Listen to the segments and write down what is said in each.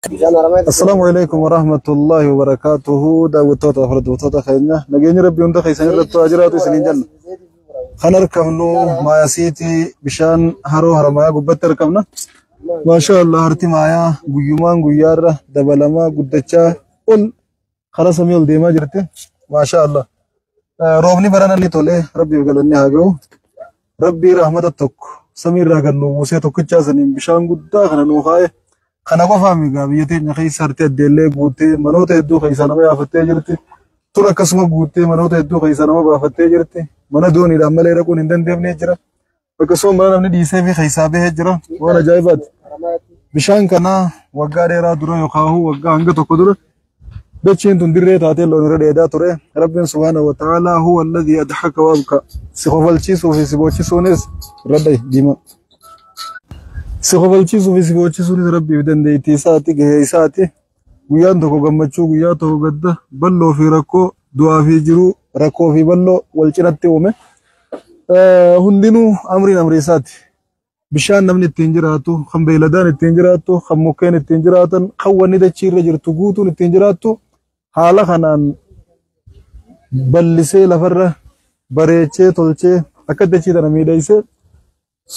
Assalaamu alaikum warahmatullahi wabarakatuhu. Daawwattoota hordoftoota keenya, nageenyi Rabbii hunda keessan irratti haa jiraatu isiniin jenna. Kan argamnu Maayasiitii bishaan haroo Haramayaa gubbatti argamna. Maashaa Allah, harti Maayaa guyyumaan guyyaarra dabalamaa guddachaa ol karaa samii ol deemaa jirti. Maashaa Allah. Roobni barana ni tole, Rabbiif galanni haa ga'u. Rabbii rahmata tokko samiirraa kan nu buusee tokkichaa saniin bishaan guddaa kana nuu kaa'e. Kana qofaa migaa, biyya teenya keessa harti addeellee guuttee manoota hedduu keessaa nama yaafattee jirti. Tun akkasuma guuttee manoota hedduu keessaa nama baafattee jirti. Mana dooniidhaan malee dhaquun hin dandeenye jira. Akkasuma mana namni dhiisee fi keessaa bahee jira. Waan ajaa'ibaati. Bishaan kana waggaa dheeraa dura yookaan waggaa hanga tokko dura dacheen tun dirree taatee loon irra dheedaa ture. Rabbiin subhaanahu wa ta'aalaa huwa alladhii adhaka wa abka. Si kofalchiisuu fi si boochisuunis irra dhahi diimaa. Si kofalchiisuu fi si boochisuunis Rabbiif dandeettii isaati, gahee isaati. Guyyaan tokko gammachuu, guyyaa tokko gadda, balloo fi rakkoo, du'aa fi jiruu, rakkoo fi balloo wal cinatti uume. Hundinuu amriin amrii isaati. Bishaan namni ittiin jiraatu, kan beeyladaan ittiin jiraattu, kan mukkeen ittiin jiraatan, kan wanni dachii irra jirtu guutuun ittiin jiraattu haala kanaan bal'isee lafarra bareechee tolchee akka dachii tana miidhagsee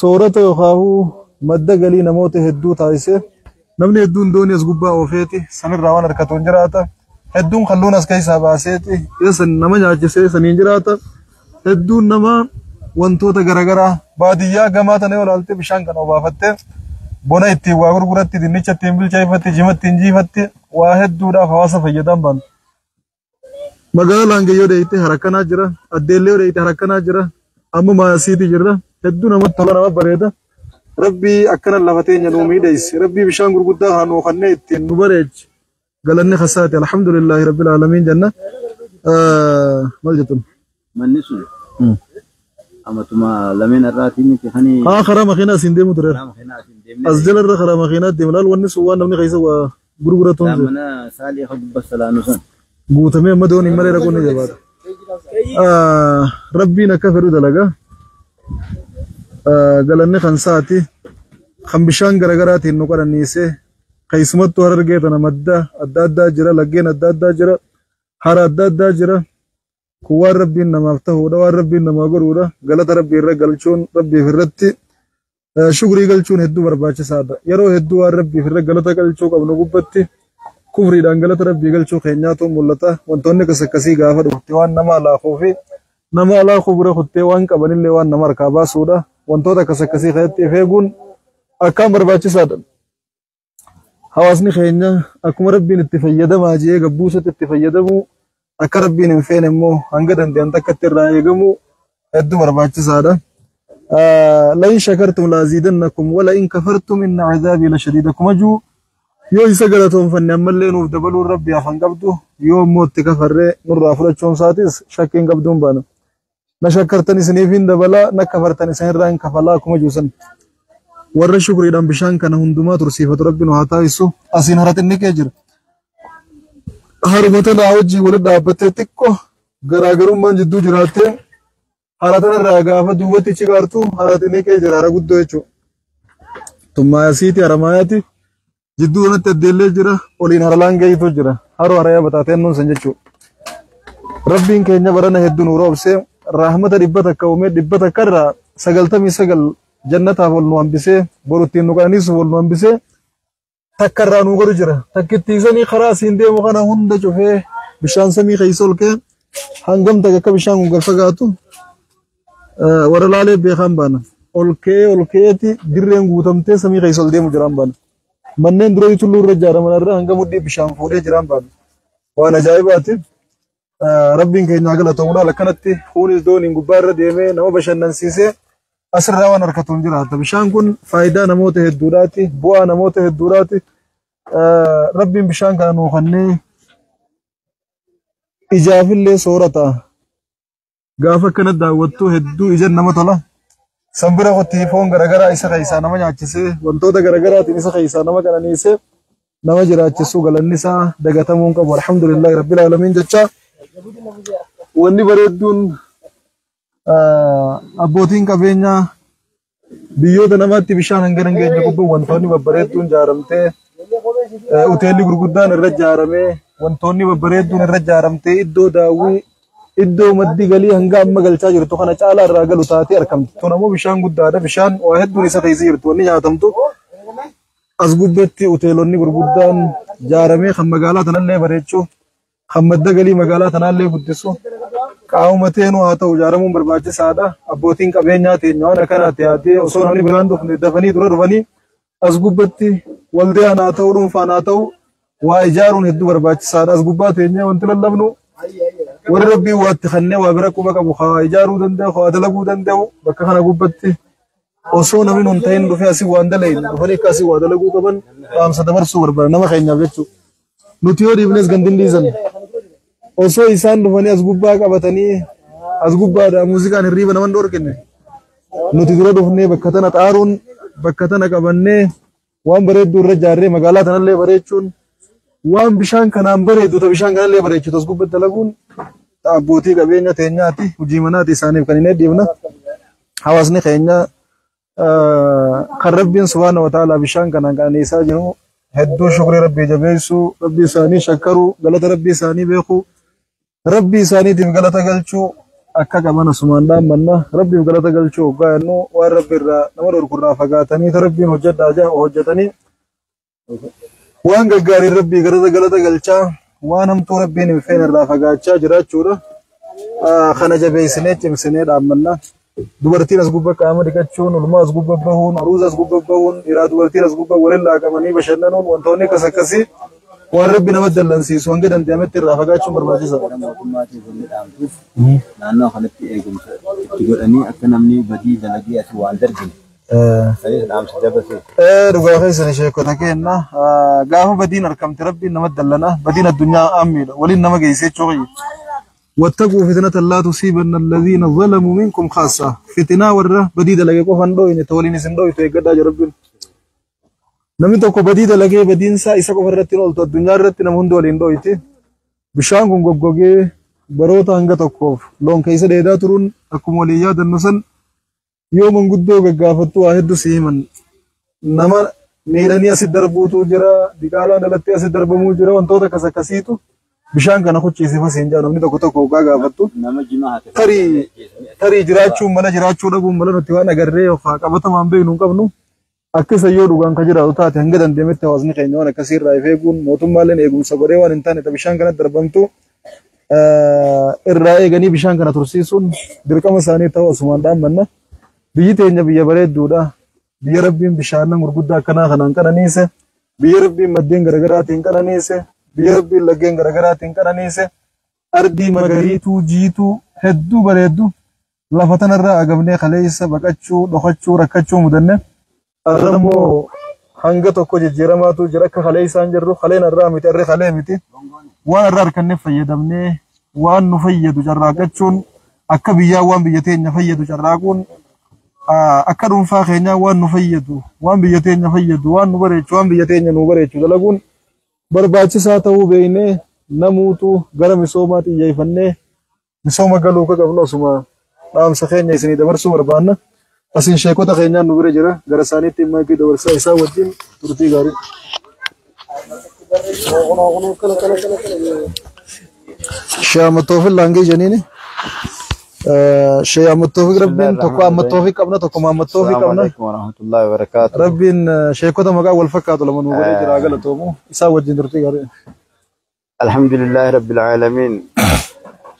soorata yookaan madda galii namoota hedduu taasisee, namni hedduun doonii as gubbaa oofeeti sanirraa waan harkatuun jiraata. Hedduun kalluun as keessaa baaseeti isa san nama nyaachisee saniin jiraata. Hedduun nama wantoota garaagaraa baadiyyaa gamaa tana yoo ilaalte bishaan kana obaafattee bona ittiin waa gurguratti, dinnicha ittiin bilcheeffatti, jima ittiin jiifatti, waa hedduudhaaf hawaasa fayyadan baana. Magaalaa Laangee yoo deeyite harakkanaa jira, Addeellee yoo deeyite harakkanaa jira, amma Maasiitii jirra. Hedduu namatti tola, nama bareeda. Rabbii akkana lafa teenya nuu miidhagse. Rabbii bishaan gurguddaa kana nuu kannee ittiin nu bareeche. Galanni kasaati, alhamdulillahi rabbil aalamiin jenna. Maal jettuun? Manni sun amatuma lameen irraatii miti hani. Haa, karaa makiinaa asiin deemu ture. Karaa makiinaa asiin deemnee. As jalarra karaa makiinaa deemu laal, wanni sun waan namni keessa waa gurguratuun Daa mana saalii ha gubba salaanu san. Guutamee amma dooniin malee rakkoo ni jabaata. Rabbiin akka fedhu dalaga. Galanni kan saati, kan bishaan garaagaraatiin nu qananiisee, keessumattuu Harargee tana madda adda addaa jira, laggeen adda addaa jira, hara adda addaa jira. Kun waan Rabbiin namaaf ta'uudha, waan Rabbiin namaa godhuudha. Galata Rabbii irra galchuun, Rabbiif irratti shukrii galchuun hedduu barbaachisaadha. Yeroo hedduu waan Rabbiif irra galata galchuu qabnu gubbatti kufriidhaan galata Rabbii galchuu keenyaatu mul'ata. Wantoonni akkas akkasii gaafa dhufte waan nama alaakuu fi nama alaakuu bira kuttee waan qabanillee waan nama harkaa baasuudha. Wantoota akkas akkasii keessatti of eeguun akkaan barbaachisaadha. Hawaasni keenya akkuma Rabbiin itti fayyadamaa jee gabbuusatti itti fayyadamuu, akka Rabbiin hin feene immoo hanga danda'an takkatti irraa eegamuu hedduu barbaachisaadha. لئن شكرتم لأزيدنكم ولئن كفرتم إن عذابي لشديد. Akkuma jiru yoo isa galatoonfanne ammallee nuuf dabaluun Rabbi afan qabdu, yoo immoo itti kafarree nurraa fudhachuun isaatis shakkiin qabduun baana. Na shakkartan isiniif hin dabalaa, na kafartan isinirraa hin kafalaa akkuma jiru san. Warra shukriidhaan bishaan kana hundumaa tursiifatu Rabbi nu haa taasisu. Asiin hara xinniqee jira. Haruma tanaa wajjin walitti dhaabbattee xiqqoo garaagarummaan jidduu jiraattee hara tanarraa gaafa duubatti cigaartu hara xinniqee jira, hara guddoo jechuudha. Tummaayasiiti Haramaayaati. Jidduu kanatti addeellee jira, oliin hara Laangeetu jira. Haroo harayaa bataateen san jechuudha. Rabbiin keenya barana hedduu nu roobsee, rahmata 100 uumee 100 irraa 99 jannataaf ol nu hambisee, boru ittiin nu qananiisuuf ol nu hambisee, takka irraa nu godhu jira. Takkittiisanii karaa asiin deemu kana hunda cufee bishaan samii keessa ol ka'e, hangam takka akka bishaan kun gad fagaatu warra laalee beekaan baana. Ol ka'ee ol ka'eeti dirreen guutamtee samii keessa ol deemu jiraan baana. Manneen durii tulluu irra ijaaraman irra hanga mudhii bishaan fuudhee jiraan baana. Waan ajaa'ibaati. Rabbiin keenya galatoomudhaan akkanatti kunis dooniin gubbaa irra deemee nama bashannansiisee asirraa waan harkatuun jiraata. Bishaan kun faayidaa namoota hedduudhaati. Bu'aa namoota hedduudhaati. Rabbiin bishaan kana nuu kennee ijaafillee soorata. Gaafa akkana daawwattu hedduu ija nama tola. Sanbira qotii foon garaagaraa isa keessaa nama nyaachisee, wantoota garaagaraatiin isa keessaa nama qananiisee nama jiraachisuu galanni isaa dagatamuu hin qabu. Alhamdulillahi rabbil aalamiin jecha wanni bareedduun abbootiin qabeenyaa biyyoota namaatti bishaan hangana hin geenye gubbaa wantoonni babbareedduun ijaaramtee Hoteelli gurguddaan irra ijaaramee wantoonni babbareedduun irra ijaaramtee iddoo daawwii iddoo maddi galii hanga amma galchaa jirtu kana caalaa irraa galu taatee argamti. Tun ammoo bishaan guddaadha. Bishaan waa hedduun isa keessa jirtu wanni nyaatamtu. As gubbatti hoteelonni gurguddaan ijaaramee kan magaalaa tanallee bareechuu kan madda galii magaalaa tanaallee guddisu qaamuma teenuu haa ta'u ijaaramuun barbaachisaadha. Abbootiin qabeenyaa teenya waan akkanaatti yaadee osoo namni biraan dhufne dafanii dura dhufanii as gubbatti waldaan haa ta'u dhuunfaan haa ta'u waa ijaaruun hedduu barbaachisaadha. As gubbaa teenya wanti lallabnu warri rabbii waatti kannee waa bira quba qabu haa ijaaruu danda'u haa dalaguu danda'u bakka kana gubbatti osoo namni nun ta'in dhufee asii waan dalagne dhufanii akka asii waa dalaguu qaban dhaamsa dabarsuu barbaada nama keenyaaf jechuudha. Nuti yoo dhiifnes gandin dhiisan osoo isaan dhufanii as gubbaa qabatanii as gubbaadha muuziqaan hirriiba nama hin dhorkine nuti dura dhufnee bakka tana xaaruun bakka tana qabannee waan bareedduu irra ijaarree magaalaa tanallee bareechuun waan bishaan kanaan bareeddu ta bishaan kanallee bareechitu as gubbatti dalaguun abbootii qabeenya teenyaati hojii manaati isaaniif kan hin dhiifna. Hawaasni keenya kan rabbiin subhaana wa ta'ala bishaan kanaan qananiisaa jiru hedduu shukrii rabbii jabeessuu rabbii isaanii shakkaruu galata rabbii isaanii beekuu rabbii isaaniitiif galata galchuu akka qaban asumaan dhaammanna rabbiif galata galchuu hoggaa jennu waan rabbi irraa nama dhorkurraa fagaatanii ta rabbiin hojjedhaa jaa hojjetanii waan gaggaariin rabbii galata galchaa waan hamtuu rabbiin hin feene irraa fagaachaa jiraachuudha. Kana jabeessinee cimsinee dhaammanna. Dubartiin as gubbaa qaama dhiqachuun, ulmaa as gubbaa bahuun, aruuza as gubbaa bahuun, dhiiraa dubartiin as gubbaa waliin laaqamanii bashannanuun wantoonni akkas akkasii waan rabbi nama dallansiisu hanga danda'ametti irraa fagaachuun barbaachisaadha. Mootummaatiif wanni dhaamtuuf naannoo kanatti eegumsa itti godhanii akka namni badii dalagee asii waan darbine. Sanis dhaamsa dabarsuuf. Dhugaa keessan sheekota kenna. Gaafa badiin argamte rabbiin nama dallana. Badiin addunyaa ammiidha. Waliin nama geessee jechuudha. واتقوا فتنة لا تصيبن الذين ظلموا منكم خاصة. فتنة ورة بديدة لقي قفن دوين تولين سن دوي تيقدا جربين. Namni tokko badii dalagee badiin isaa isa qofa irratti hin ooltu addunyaa irratti nama hundi waliin dho'iti. Bishaan kun goggogee baroota hanga tokkoof loon keessa dheedaa turuun akkuma waliin yaadannu san yoo manguddoo gaggaafattu waa hedduu si himan. Nama miidhanii asi darbuutu jira, diqaalaan dhalattee asi darbamuu jira, wantoota akkas akkasiitu bishaan kana kuchiisee fasiin jaa namni tokko tokko hoggaa gaafattu. Nama jimaa haate. Tarii jiraachuun mala jiraachuu dhabuun mala nuti waan agarree yookaan qabatamaan beeknu hin qabnu. Akka isa yoo dhugaan kan jiraatu taate hanga dandeenyetti hawaasni keenya waan akkasii irraa of eeguun mootummaaleen eegumsa godhee waan hin taane bishaan kanatti darbamtu irraa eeganii bishaan kana tursiisuun dirqama isaanii ta'uu asumaan dhaammanna. Biyyi teenya biyya bareedduudha. Biyya rabbiin bishaan gurguddaa akkanaa kanaan qananiise. Biyya rabbiin maddeen garaagaraatiin qananiise. Biyya rabbiin laggeen garaagaraatiin qananiise. Ardii magariituu jiituu hedduu bareeddu lafa tanarraa agabnee kaleessa baqachuu dhokachuu rakkachuu mudanne. Arrammoo hanga tokko jijjiiramaatu jira akka kalee isaan jirru kaleen irraa miti arri kalee miti waan irraa harkannee fayyadamnee waan nu fayyadu carraaqachuun akka biyyaa waan biyya teenya fayyadu carraaquun akka dhuunfaa keenyaa waan nu fayyadu waan biyya teenya fayyadu waan nu bareechu waan biyya teenya nu bareechu dalaguun barbaachisaa ta'uu beeknee namuutu gara misoomaa xiyyeeffannee misooma galuu akka qabnu asuma dhaamsa keenya isinii dabarsuu barbaanna. Asin sheekota keenyaan nu bira jira gara isaaniitti maayikii dabarsaa isaa wajjin turtii gaarii. Shee Ahmad Laangee jeniini. Shee Ahmad Toofiq rabbiin tokko Ahmad Toofiq qabna tokko Muhammad Toofiq Assalamu qabna. alaikum warahmatullahi wabarakatuh. Rabbiin sheekota maqaa wal fakkaatu lama nu godhee jira galatoomu isaa wajjin turtii gaarii. الحمد لله رب العالمين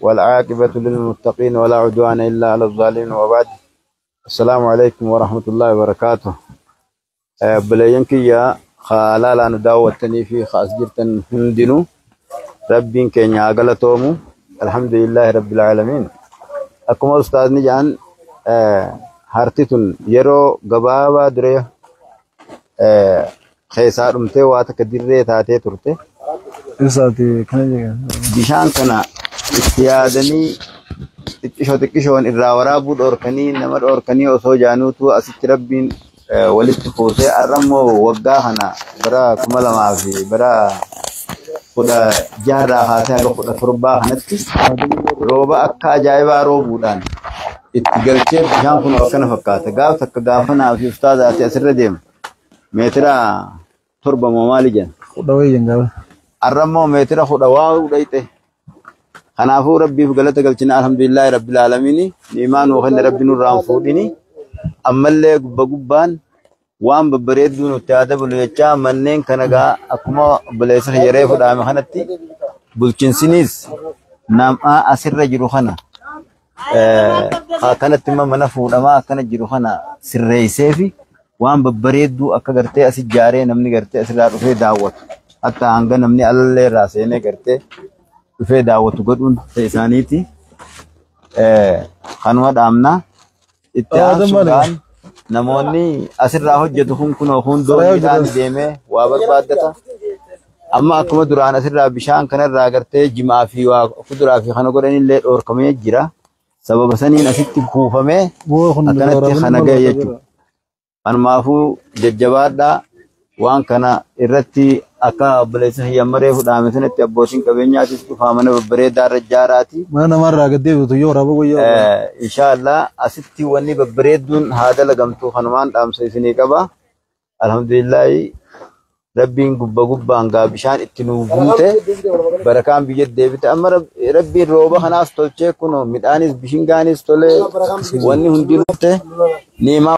والعاقبة للمتقين ولا عدوان إلا على الظالمين وبعد السلام عليكم ورحمة الله وبركاته. بلينك يا خالالا نداوتني في خاسجرتن هندنو ربين كين يا الحمد لله رب العالمين. أكما أستاذ نجان هارتتن يرو غبابا دري خيسار أمتي واتك دري تاتي ترتي Isaati kana jedhan. Bishaan kana itti yaadanii xiqqishoo xiqqishoon irraa waraabuu dhoorkanii nama dhoorkanii osoo jaanuutu asitti rabbiin walitti kuusee har'a immoo waggaa kana bara 2016 kaasee haga 17 kanatti rooba akka ajaa'ibaa roobuudhaan itti galchee bishaan kun akkana fakkaata. Gaaf takka gaafa naa fi ustaazaati asirra deema. Meetira 7 moo maali jenna. 10 wayii jenna. Arrammoo meetira 10 waa dhayxe. Kanaafuu rabbiif galata galchina alhamdulillahi rabbil aalamiin ni'imaa nuu kenne rabbi nurraa hin fuudhini. Ammallee gubba gubbaan waan babbareedduu nutti haa dabalu jechaa manneen kana gaa akkuma obboleessa yeree fudhaame kanatti bulchinsiniis nama asirra jiru kana akkanatti immoo mana fuudhamaa akkana jiru kana sirreessee fi waan babbareedduu akka gartee as ijaaree namni gartee asirraa dhufee daawwatu hatta hanga namni alallee irraa seenee gartee dhufee daawwatu godhuun isaaniiti. Kanuma dhaamna itti aansuudhaan namoonni asirraa hojjetu kun kunoo kun dooniidhaan deemee waa barbaaddata. Amma akkuma duraan asirraa bishaan kanarraa gartee jimaa fi waa kuduraa fi kana godhanillee dhoorkamee jira. Sababa saniin asitti kuufamee akkanatti kana ga'e jechuudha. Kanumaafuu jajjabaadhaa waan kana irratti akka obboleessa hiyyamaree fudhaame sanatti abbootiin qabeenyaatis dhufaa mana babbareedaa irra ijaaraati. Mana namarraa gad deebitu yoo waraaba guyyaa. Inshaallah asitti wanni babbareedduun haa dalagamtu kanumaan dhaamsa isinii qaba. Alhamdulillahi rabbiin gubba gubbaan gaa bishaan itti nuu guute barakaan biyya deebite amma rabbiin rooba kanaas tolchee kunoo midhaanis bishingaanis tolee wanni hundinuu niimaa.